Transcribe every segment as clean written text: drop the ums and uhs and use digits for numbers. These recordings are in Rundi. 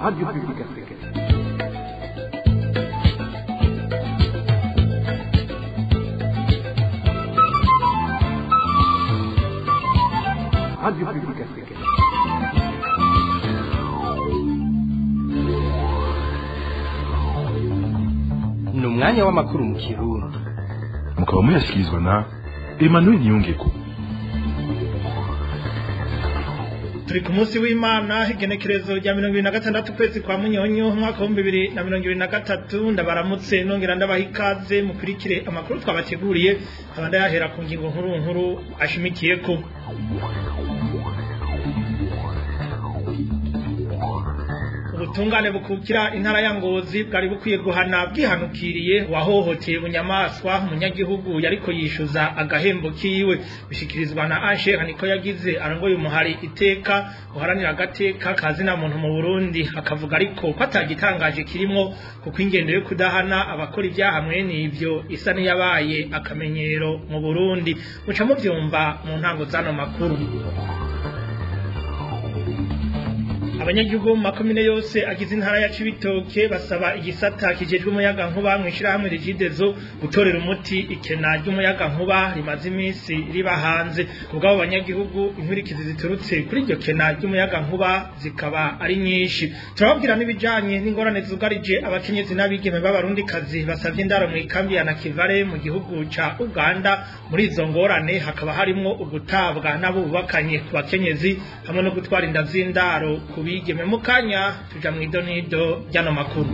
Radio Publique Africaine. Radio Publique Africaine. Ni umwanya w'amakuru mu Kirundi. Mukaba muyashyikirizwa na Emmanuel Niyongeko. Turi ku munsi w'Imana, igenekerezo rya 2026 kwezi kwa Munyonyo, umwaka wa 2023. Ndabaramutse nongera ndabaha ikaze mukurikire amakuru twabateguriye, abanda yahera ku ngingo nkuru nkuru ashimikiyeko. Ubutungane bukukira intara ya Ngozi bwari bukwiye guhana bwihanukiriye wahohoteye bunyamaswa umunyagihugu yariko yishuza agahembo kiwe, bishikirizwa na Anshe niko yagize arongoye umuhari Iteka uharanira agateka kazina muntu mu Burundi, akavuga ariko ko atagitangaje kirimwo kuko ingendo yo kudahana abakora ibyaha mwene ivyo isa niyabaye akamenyero mu Burundi. Muca muvyumva mu ntango zano makuru. Abanyagihugu mu makomine yose agize intara ya Cibitoke basaba igisata kijejwe umuyaga nkuba mw'ishirahamwe Regideso gutorera umuti ikena ry'umuyaga nkuba rimaze iminsi riba hanze. Kubw'abo banyagihugu, inkurikizi ziturutse kuri iryo kena ry'umuyaga nkuba zikaba ari nyinshi. Turababwira n'ibijanye n'ingorane zugarije abakenyezi n'abigeme b'abarundikazi basavye indaro mw'ikambi ya Nakivale mu gihugu ca Uganda. Muri izo ngorane hakaba harimwo ugutabwa n'abo bubakanye ku bakenyezi hamwe no gutwara inda z'indaro ku bigeme. Mukanya tuja mw'idonido ry'ano makuru.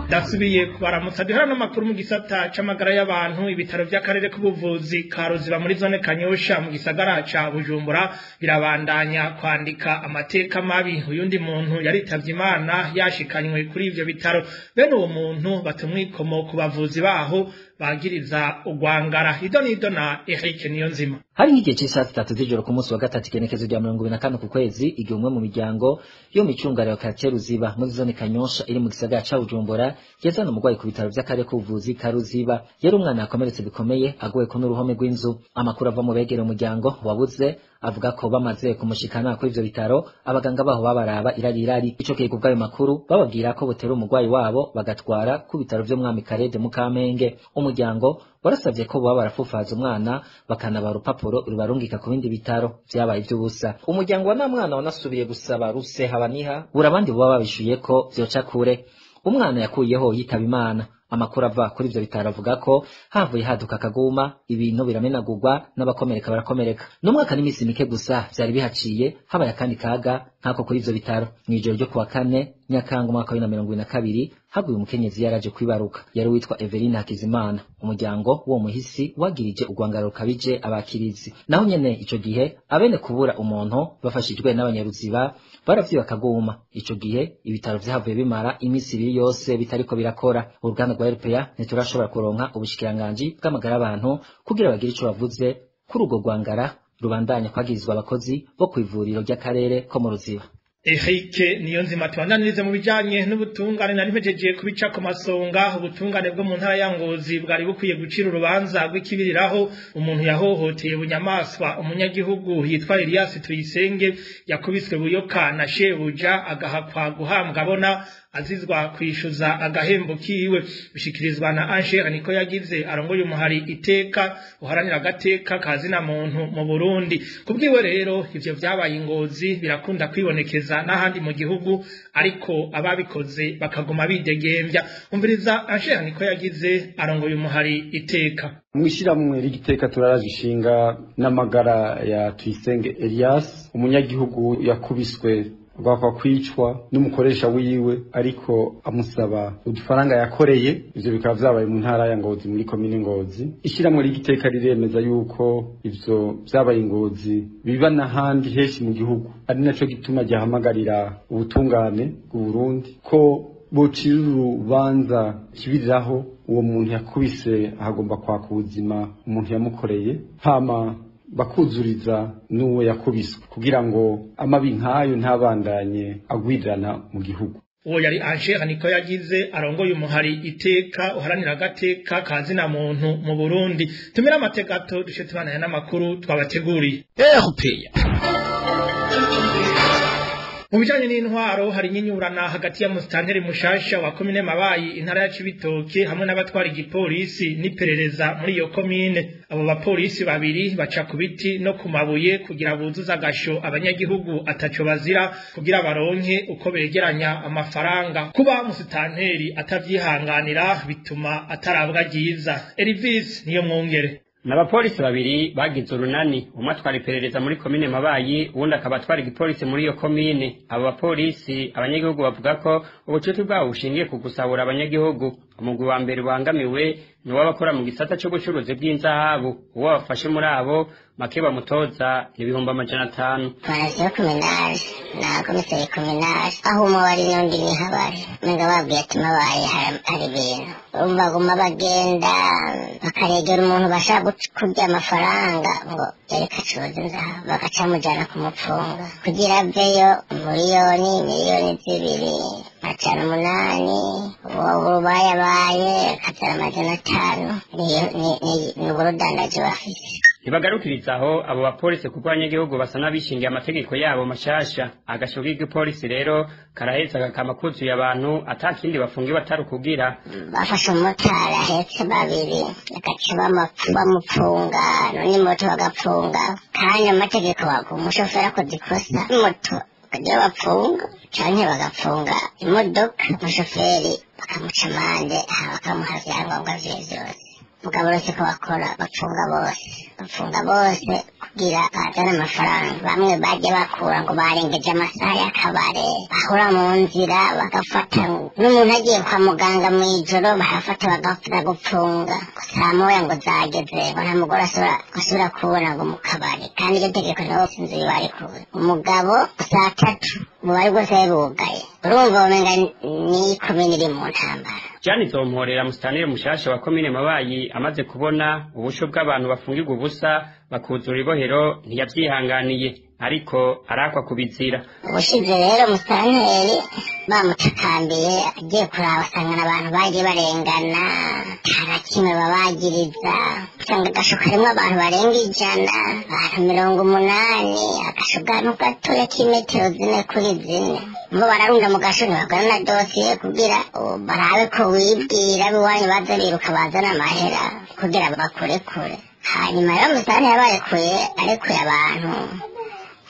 Ndasubiye kubaramutsa. Duhera n'amakuru mu gisata c'amagara y'abantu. Ibitaro vy'akarere k'ubuvuzi ka Ruziba muri zone Kanyosha mu gisagara ca Bujumbura birabandanya kwandika amateka mabi. Uyundi muntu yaritavye Imana yashikanywe kuri ivyo bitaro. Bene uwo muntu batumwikomo ku bavuzi baho bagiriza ugwangara. Idonido na Eric Niyonzima. Hari nk'igihe c'isaha 3 z'ijoro ku munsi wa gatatu, igenekezo rya 25 ku kwezi, igihe umwe mu miryango yo mu micungararo quartier Ruziba muri zone Kanyosha iri mu gisagara ca Bujumbura yazana umurwayi ku bitaro vy'akarere k'ubuvuzi ka Ruziba. Yari umwana yakomeretse bikomeye, aguye ku n'uruhome rw'inzu. Amakuru ava mu begera umuryango wabuze avuga ko bamaze kumushikana kuri ivyo bitaro, abaganga baho babaraba irari irari. Ico kihe kubw'ayo makuru bababwira ko botera umurwayi wabo bagatwara ku bitaro vy'umwami Karede mu Kamenge. Umuryango warasavye ko boba barafufaza umwana bakanabara urupapuro rubarungika ku bindi bitaro, vyabaye ivy'ubusa. Umuryango wa namwana wanasubiye gusaba ruse habaniha bura abandi boba babishuye ko vyoca kure. Umwana yakuyeho yitaba Imana. Amakuru ava kuri ivyo bitaro avuga ko havuye haduka akaguma, ibintu biramenagurwa n'abakomereka barakomereka. N'umwaka n'imisi mike gusa vyari bihaciye habaye akandi kaga nk'ako kuri ivyo bitaro. Mw'ijoro ryo kuwa kane Nyakanga umwaka wa 2022 haguye umukenyezi yaraje kwibaruka, yari witwa Eveline Hakizimana. Umuryango w'uwo muhisi wagirije urwangaro rukabije abakirizi. Naho nyene ico gihe abene kubura umuntu bafashijwe n'abanyaruziba baravyiba akaguma. Ico gihe ibitaro vyahavuye bimara imisi ibiri yose bitariko birakora. Uruganda rwa RPA ntiturashobora kuronka ubushikiranganji bw'amagara y'abantu kugira bagire ico bavuze kuri urwo rwangara rubandanya kwagirizwa abakozi bo kw'ivuriro ry'akarere ko mu Ruziba. Eric Niyonzima. Tubandanirize mu bijanye n'ubutungane. Nari mpejeje kubica ku masonga. Ubutungane bwo mu ntara ya Ngozi bwari bukwiye gucira urubanza rw'ikibiriraho umuntu yahohoteye bunyamaswa umunyagihugu yitwa Elias Tuyisenge, yakubiswe buyoka na shebuja agahakwa guhambwa abona, azizwa kwishuza agahembo kiwe. Bishikirizwa na Angela niko yagize arongoye umuhari Iteka uharanira agateka kazina muntu mu Burundi. Kubwiwe rero, ivyo vyabaye Ingozi birakunda kwibonekeza n'ahandi mu gihugu, ariko ababikoze bakaguma bidegembya. Umviriza Angela niko yagize arongoye umuhari Iteka. Mw'ishyirahamwe ry'Igiteka turaraje ishinga n'amagara ya Tuyisenge Elias, umunyagihugu yakubiswe rwakwa kwicwa n'umukoresha wiwe ariko amusaba udufaranga yakoreye. Ivyo bikaba vyabaye mu ntara ya Ngozi, muri komine Ngozi. Ishyirahamwe ry'Igiteka riremeza yuko ivyo vyabaye Ngozi biba n'ahandi henshi mu gihugu, ari naco gituma gihamagarira ubutungane bw'u Burundi ko bocira urubanza kibiriraho uwo muntu yakubise ahagomba kwaka ubuzima umuntu yamukoreye, hama bakuzuriza n'uwo yakubiswe, kugira ngo amabi nk'ayo ntabandanye agwirirana mu gihugu. Uwo yari Angela niko yagize arongoye umuhari Iteka uharanira agateka kazina muntu mu Burundi. Tumira amategato dushe tubanaya n'amakuru twabateguriye. RPA. Mu bijanye n'intwaro hari inyinyurana hagati ya musitanteri mushasha wa komine Mabayi intara ya Cibitoke hamwe n'abatwara igipolisi n'iperereza muri iyo komine. Abo bapolisi babiri baca ku biti no ku mabuye kugira buzuze agasho abanyagihugu ataco bazira kugira baronke uko begeranya amafaranga. Kuba musitanteri atavyihanganira bituma atarabwa ryiza. Elvis niyo mwongere. N'abapolisi babiri bagize urunani, umwe atwara iperereza muri komine Mabayi, uwundi akaba atwara igipolisi muri iyo komine. Abo bapolisi abanyagihugu bavuga ko ubucuti bwabo bushingiye ku gusahura abanyagihugu. Umugwi wa mbere ubangamiwe ni uw'abakora mu gisata c'ubucuruzi bw'inzahabu. Uwo bafashe muri abo make bamutoza ni 500,000. Komisiyo kominari na komiseri kominari aho umwe bari n'undi niho abari, umenga babwiye ati Mabayi hari ibintu baguma bagenda bakaregera umuntu bashaka kurya amafaranga ngo yareka acuruza inzahabu, bagaca bamujana kumupfunga kugira aveyo miliyoni 2 800,000 uwo bayabaye akazana 500 ni uburudandaji bafise. Ntibagarukiriza aho abo bapolisi kuko abanyagihugu basa n'abishingiye amategeko yabo mashasha. Agasho k'igipolisi rero karaheza kakama kuzuye abantu atakindi bafungiwe atari ukugira. Bafashe umumotari ahetse babiri bagaca bamupfunga none moto bagapfunga, kandi amategeko umushoferi akoze ikosa moto bakagira bapfunga canke bagapfunga imodoka, umushoferi bakamuca amande bakamuha ivyangombwa vyiwe vyose. Mugabo uretse ko bakora bapfunga bose kugira bazane amafaranga. Bamwe baje bakura ngo barengeje amasaha y'akabare, bahura mu nzira bagafata n'umuntu agiye kwa muganga mw'ijoro barafata bagafata gupfunga saa moya ngo zageze ngo nta mugore asubira kubona ngo mu kabare, kandi iryo tegeko nabo sinzi barikuye. Umugabo saa 3 mubari bwose bugaye, urumva womenga ni komine iri mu ntambara. Jani Zomporera musitanteri mushasha wa komine Mabayi amaze kubona ubusho bw'abantu bafungirwa ubusa bakuzura ibohero ntiyavyihanganiye, ariko arakwa kubizira. Ubushize rero musitanteri bamutakambiye agiye kuraba asangana abantu bagiye barengana nta na kimwe babagiriza, usanga agasho karimwo abantu barenga 100, abantu 80, agasho gatoya k'imetero 4 kuri 4. Bo bararunda mu gasho ntibagana na dosiye kugira barabe ko wibwira abiwanyu baza biruka bazana amahera kugira bakurekure. Hanyuma rero musitanteri yabarekuye arekuye abantu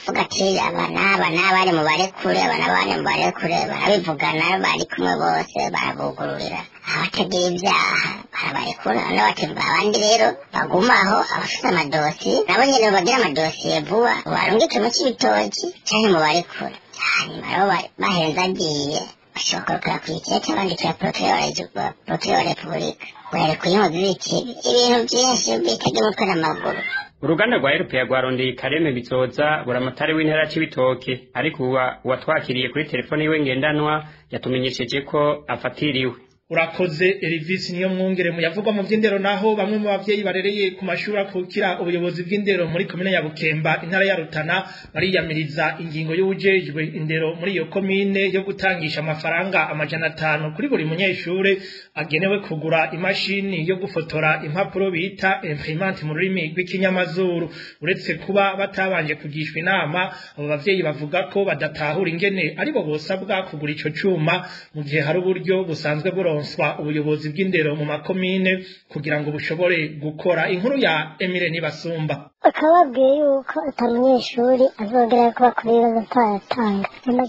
avuga ati aba n'aba n'abari mu barekure, aba n'abari mu barekure, barabivugana bari kumwe bose barabugururira abatagira ibyaha barabarekura, n'abatemba abandi rero bagumaho abafite amadosiye nabo nyene bagira amadosiye vuba barungike mu Cibitoki canke mu barekure. Hanyuma rero bahenze agiye bashobora kurokora kw'ikete bandikira procureur wa repubulika ngo yarekuye inkozi z'ikibi, ibintu vyinshi bitega umutwe n'amaguru. Uruganda rwa RPA rwarondeye Kareme Bizoza buramatari w'intara ya Cibitoke, ariko uwatwakiriye kuri telefone yiwe ngendanwa yatumenyesheje ko afatiriwe. Urakoze Elvis niyo mwungere. Muyavugwa mu vy'indero naho bamwe mu bavyeyi barereye ku mashuri akukira ubuyobozi bw'indero muri komine ya Bukemba intara ya Rutana bariyamiriza ingingo y'ubujejwe indero muri iyo komine yo gutangisha amafaranga 500 kuri buri munyeshure agenewe kugura imashini yo gufotora impapuro bita imprimante mu rurimi rw'ikinyamazuru. Uretse kuba batabanje kugishwa inama, abo bavyeyi bavuga ko badatahura ingene aribo bosabwa kugura ico cuma mu gihe hari uburyo busanzwe buronswa ubuyobozi bw'indero mu makomine kugira ngo bushobore gukora. Inkuru ya Emile Nibasumba. Bakababwiye yuko atamunyeshuri azongera kuba kuri ibibazo atayatanga.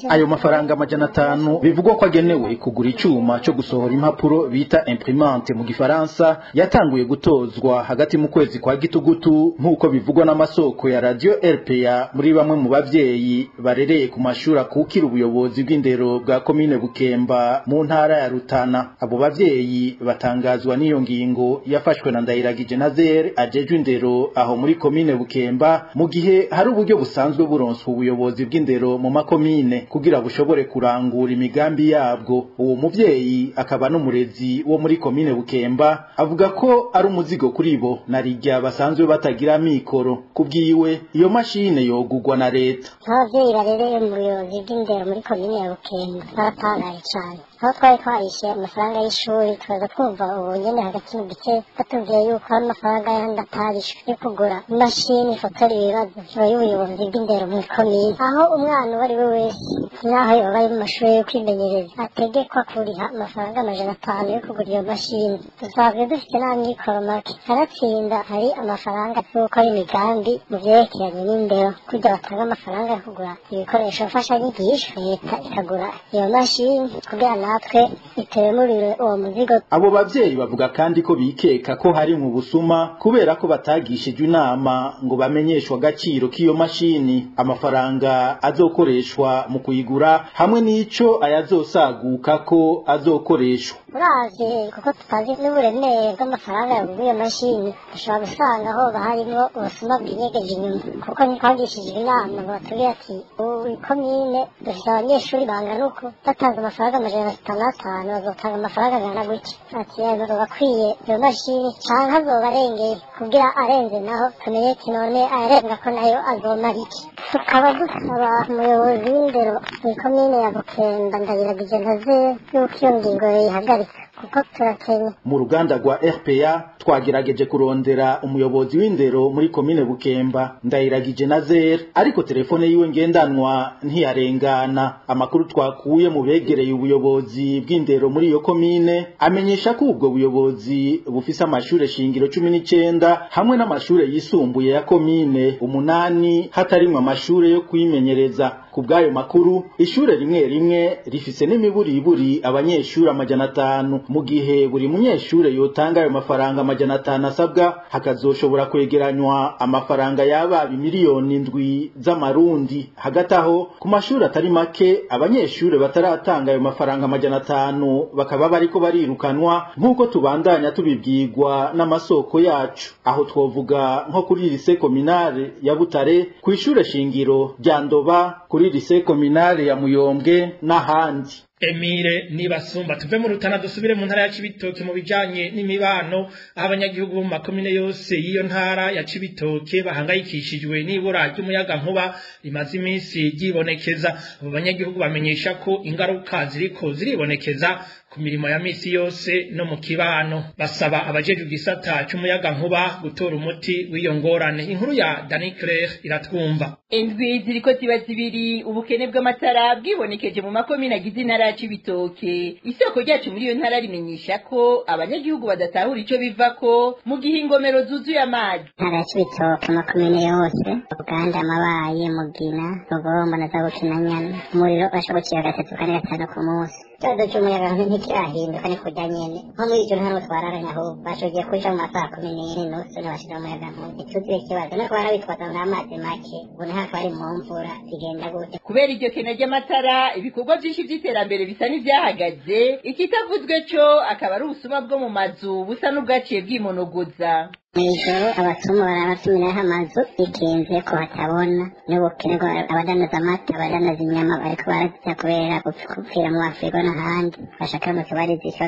Ayo mafaranga 500 bivugwa ko agenewe kugura icuma cyo gusohora impapuro bita imprimante mu gifaransa yatanguye gutozwa hagati mu kwezi kwa gitugutu nk'uko bivugwa n'amasoko ya radio RPA muri bamwe mu bavyeyi barereye ku mashuri akukira ubuyobozi bw'indero bwa komine Bukemba mu ntara ya Rutana. Abo bavyeyi batangazwa n'iyo ngingo yafashwe na Ndayiragije Nazer ajejwe indero aho muri komine Bukemba, mu gihe hari uburyo busanzwe buronswa ubuyobozi bw'indero mu makomine kugira bushobore kurangura imigambi yabwo. Uwo muvyeyi akaba n'umurezi wo muri komine Bukemba avuga ko ari umuzigo kuri bo na rijya basanzwe batagira mikoro. Kubwiwe iyo mashine yogugwa na leta. Abavyeyi barereye mu buyobozi bw'indero muri komine ya Bukemba baratangaye cane, aho twari twarishe amafaranga y'ishuri tukaza twumva ubu nyene hagati mu gice batubwiye yuko hari amafaranga yandi atarishwe yo kugura imashini. Imashini ifotora ibibazo y'ubuyobozi bw'indero mu ikomine, aho umwana uwo ari we wese n'aho yoba ari mu mashuri yo kwimenyereza ategekwa kuriha amafaranga 500 yo kugura iyo mashini. Dusanzwe dufite n'amikoro make, aratsinda hari amafaranga yo gukora imigambi mu vyerekeranye n'indero, kugira batanga amafaranga yo kugura ibikoresho mfashanyigisho, leta ikagura iyo mashini kugira natwe ituremurire uwo muzigo. Abo bavyeyi bavuga kandi ko bikeka ko hari mu busuma kubera ko batagishijwe inama ngo bamenyeshwe agaciro k'iyo mashini, amafaranga azokoreshwa mu kuyigura hamwe n'ico ayazosaguka ko azokoreshwa. Urazi kuko tutazi n'uburemere bw'amafaranga yagura iyo mashini, dushobora gusanga hoba harimo ubusuma bwinyegeje inyuma, kuko ntitwagishijwe inama ngo batubwire ati ubu ikomine dufite abanyeshuri bangana uko, batanze amafaranga 605 bazotanga amafaranga angana gutya, ati azoba akwiye iyo mashini canke azoba arengeye, kugira arenze naho tumenye ati none ayarenga ko nayo azomara iki. Tukaba dusaba umuyobozi w'indero mw'ikomine ya Bukemba Ndayiragije Ntaze yuko iyo ngingo yoyihagarika kuko turakenye. Mu ruganda rwa RPA twagerageje kurondera umuyobozi w'indero muri komine Bukemba Ndayiragije Nazer, ariko telefone yiwe ngendanwa ntiyarengana. Amakuru twakuye mu begereye ubuyobozi bw'indero muri iyo komine amenyesha ko ubwo buyobozi bufise amashure shingiro 19 hamwe n'amashure yisumbuye ya komine 8 hatarimwe amashure yo kwimenyereza. Ku bw'ayo makuru, ishure rimwe rimwe rifise n'imiburiburi abanyeshure 500, mu gihe buri munyeshure yotanga ayo mafaranga 500 asabwa, hakazoshobora kwegeranywa amafaranga yaba miliyoni 7 z'amarundi. Hagati aho ku mashuri atari make abanyeshure bataratanga ayo mafaranga 500 bakaba bariko barirukanwa, nk'uko tubandanya tubibwirwa n'amasoko yacu. Aho twovuga nko kuri lycée communale ya Butare, kw'ishure shingiro rya Ndoba, kuri lycée communale ya Muyombwe n'ahandi. Emile Nibasumba. Tuve mu Rutana dusubire mu ntara ya Cibitoke mu bijanye n'imibano, aho abanyagihugu bo mu makomine yose y'iyo ntara ya Cibitoke bahangayikishijwe n'ibura ry'umuyaga nkuba rimaze iminsi ryibonekeza. Abo banyagihugu bamenyesha ko ingaruka ziriko ziribonekeza ku mirimo ya misi yose no mu kibano, basaba abajejwe igisata c'umuyaga nkuba gutora umuti w'iyo ngorane. Inkuru ya Dani Claire iratwumva. Indwi ziriko ziba zibiri ubukene bw'amatara bwibonekeje mu makomine agize intara ya Cibitoke. Isoko ryacu muri iyo ntara rimenyesha ko abanyagihugu badatahura ico bivako mu gihe ingomero zuzuye amazi. Intara ya Cibitoke amakomine yose Uganda, Mabaye, Mugina, Rugombo na za Bukinanyana, umuriro bashobora gucira 3, 4, 5 ku munsi. Ikibazo c'umuyaga ntikirahinduka, ni kurya nyene nko muri iryo ntara twararanye, aho bashoboye kuja mu masaha 14:30 ntibashira umuyaga nkuba. Ntituzi ikibazo no kuba barabitwaza nk'amazi make, ubu ntako ari mu mvura bigenda gute. Kubera iryo kena ry'amatara, ibikorwa vyinshi vy'iterambere bisa n'ivyahagaze. Ikitavuzwe co akaba ari ubusuma bwo mu mazu busa n'ubwaciye bwimonogoza. Mw'ijoro abasuma barabatumiraho amazu bikinze ko hatabona, n'ubukene abadandaza amata, abadandaza inyama bariko barazita kubera gupfira mu mafirigo n'ahandi. Bashaka mu kibarizi ico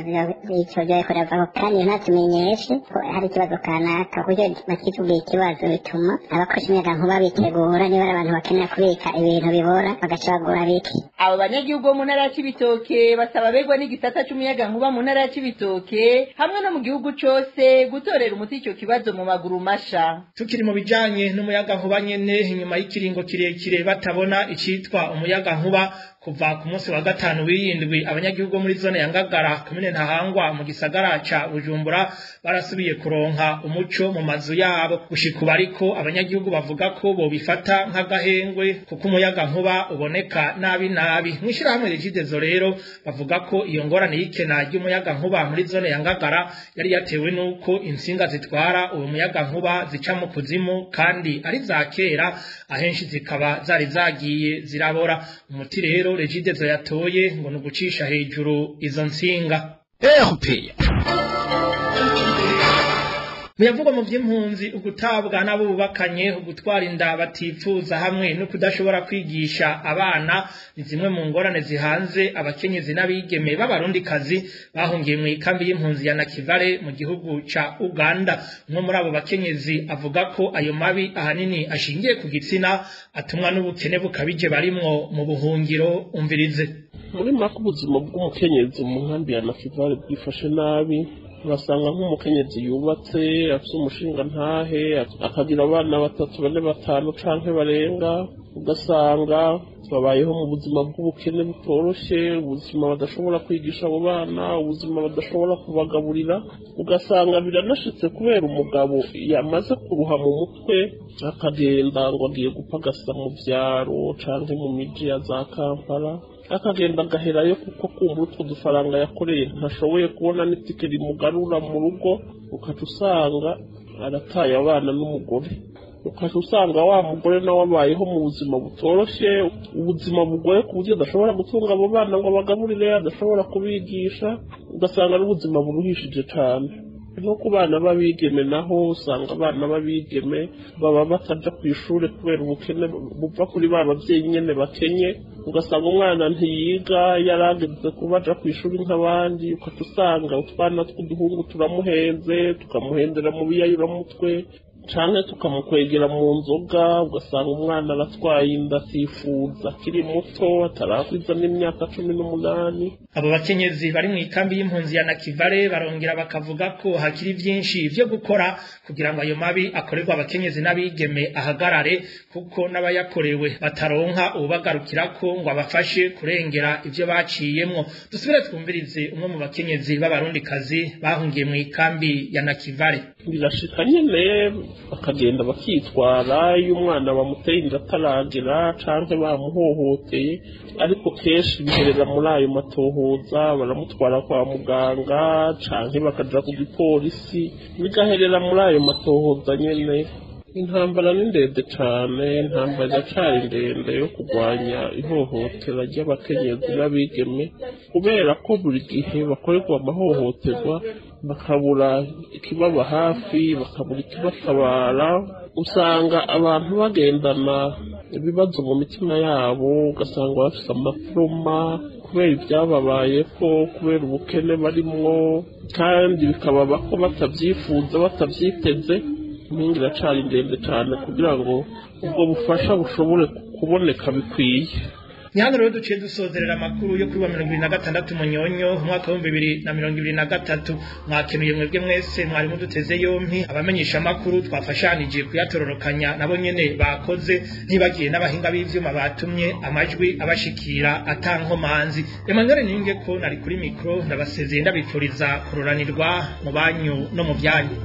vyariko biravako, kandi ntatumenyeshe ko hari ikibazo kanaka, kuko bakitubwiye ikibazo bituma abakoresha umuyagankuba bitegura, niba ari abantu bakenera kubika ibintu bibora bagaca bagura bike. Abo banyagihugu bo mu ntara ya Cibitoke basaba abegwa n'igisata c'umuyagankuba mu ntara ya Cibitoke hamwe no mu gihugu cose gutorera umuti ico kibazo mu maguru masha. Tukiri mu bijanye n'umuyaga nkuba nyene, inyuma y'ikiringo kirekire batabona icitwa umuyaga nkuba, kuva ku munsi wa gatanu w'iyindwi abanyagihugu muri zone ya Ngagara komine Ntahangwa mu gisagara ca Bujumbura barasubiye kuronka umuco mu mazu yabo. Gushika ubu ariko abanyagihugu bavuga ko bobifata nk'agahengwe kuko umuyaga nkuba uboneka nabi nabi. Mw'ishirahamwe Regideso rero bavuga ko iyo ngorane y'ikena ry'umuyaga nkuba muri zone ya Ngagara yari yatewe nuko intsinga zitwara uwo muyaga nkuba zica mu kuzimu kandi ari za kera, ahenshi zikaba zari zagiye zirabora. Umuti rero Regideso yatoye ngo nugucisha hejuru izo ntsinga. Muyavugwa mu vy'impunzi, ugutabwa n'abo bubakanye, ugutwara inda batipfuza hamwe no kudashobora kwigisha abana ni zimwe mu ngorane zihanze abakenyezi n'abigeme b'abarundikazi bahungiye mu ikambi y'impunzi ya Nakivale mu gihugu ca Uganda. Umwe muri abo bakenyezi avuga ko ayo mabi ahanini ashingiye ku gitsina atumwa n'ubukene bukabije barimwo mu buhungiro. Umvirize. Muri make ubuzima bw'umukenyezi mu nkambi ya Nakivale bwifashe nabi. Urasanga nk'umukenyezi yubatse afite umushinga ntahe, akagira abana batatu, bane, batanu canke barenga, ugasanga babayeho mu buzima bw'ubukene butoroshye, ubuzima badashobora kwigisha abo bana, ubuzima badashobora kubagaburira. Ugasanga biranashitse kubera umugabo yamaze kuruha mu mutwe, akagenda ngo agiye gupagasa mu vyaro canke mu miji ya za Kampala, akagenda agaherayo kuko kumbura utwo dufaranga yakoreye ntashoboye kubona n'itike rimugarura mu rugo. Ukaca usanga arataye abana n'umugore, ukaca usanga wa mugore nawe abayeho mu buzima butoroshye, ubuzima bugoye, ku buryo adashobora gutunga abo bana ngo abagaburire, adashobora kubigisha, ugasanga ari ubuzima buruhishije cyane. Nko ku bana b'abigeme naho, usanga abana b'abigeme baba bataja ku ishuri kubera ubukene buva kuri ba babyeyi nyene bakenye. Ugasanga umwana ntiyiga yarageze kuba aja ku ishuri nk'abandi, ukaca usanga utwana tw'uduhungu turamuhenze, tukamuhendera mu biyayuramutwe canke tukamukwegera mu nzoga. Ugasanga umwana aratwaye inda atifuza, akiri muto, atarakwiza n'imyaka 18. Abo bakenyezi bari mu ikambi y'impunzi ya Nakivale barongera bakavuga ko hakiri byinshi vyo gukora kugira ngo ayo mabi akorerwa abakenyezi n'abigeme ahagarare, kuko n'abayakorewe bataronka ubagarukirako ngo abafashe kurengera ivyo baciyemwo. Dusubire twumvirize umwe mu bakenyezi b'abarundikazi bahungiye mu ikambi ya Nakivale. Birashika nyene bakagenda bakitwara iyo umwana bamuteye inda ataragera canke bamuhohoteye, ariko kenshi biherera muri ayo matohoza, baramutwara kwa muganga canke bakaja ku gipolisi, bigaherera muri ayo matohoza nyene. Intambara ni ndende cane, intambara iracari ndende yo kurwanya ihohotera ry'abakenyezi n'abigeme, kubera ko buri gihe bakorerwa amahohoterwa bakabura ikibaba hafi, bakabura ikibatabara. Usanga abantu bagendana ibibazo mu mitima yabo, ugasanga bafise amatroma kubera ibyababayeko, kubera ubukene barimwo, kandi bikababa ko batavyifuza, batavyiteze. Impinga iracari ndende cane kugira ngo ubwo bufasha bushobore kuboneka bikwiye. Ni hano rero duciye dusozerera amakuru yo kuri wa 26 Munyonyo umwaka wa 2023. Mwakenuye mwebwe mwese mwari muduteze yompi, abamenyesha amakuru twafashanije kuyatororokanya nabo nyene bakoze, ntibagiye n'abahinga b'ivyuma batumye amajwi abashikira atankomanzi. Emmanuel Ninge ko nari kuri mikro, ndabasezeye ndabipfuriza kuroranirwa mu banyu no mu byanyu.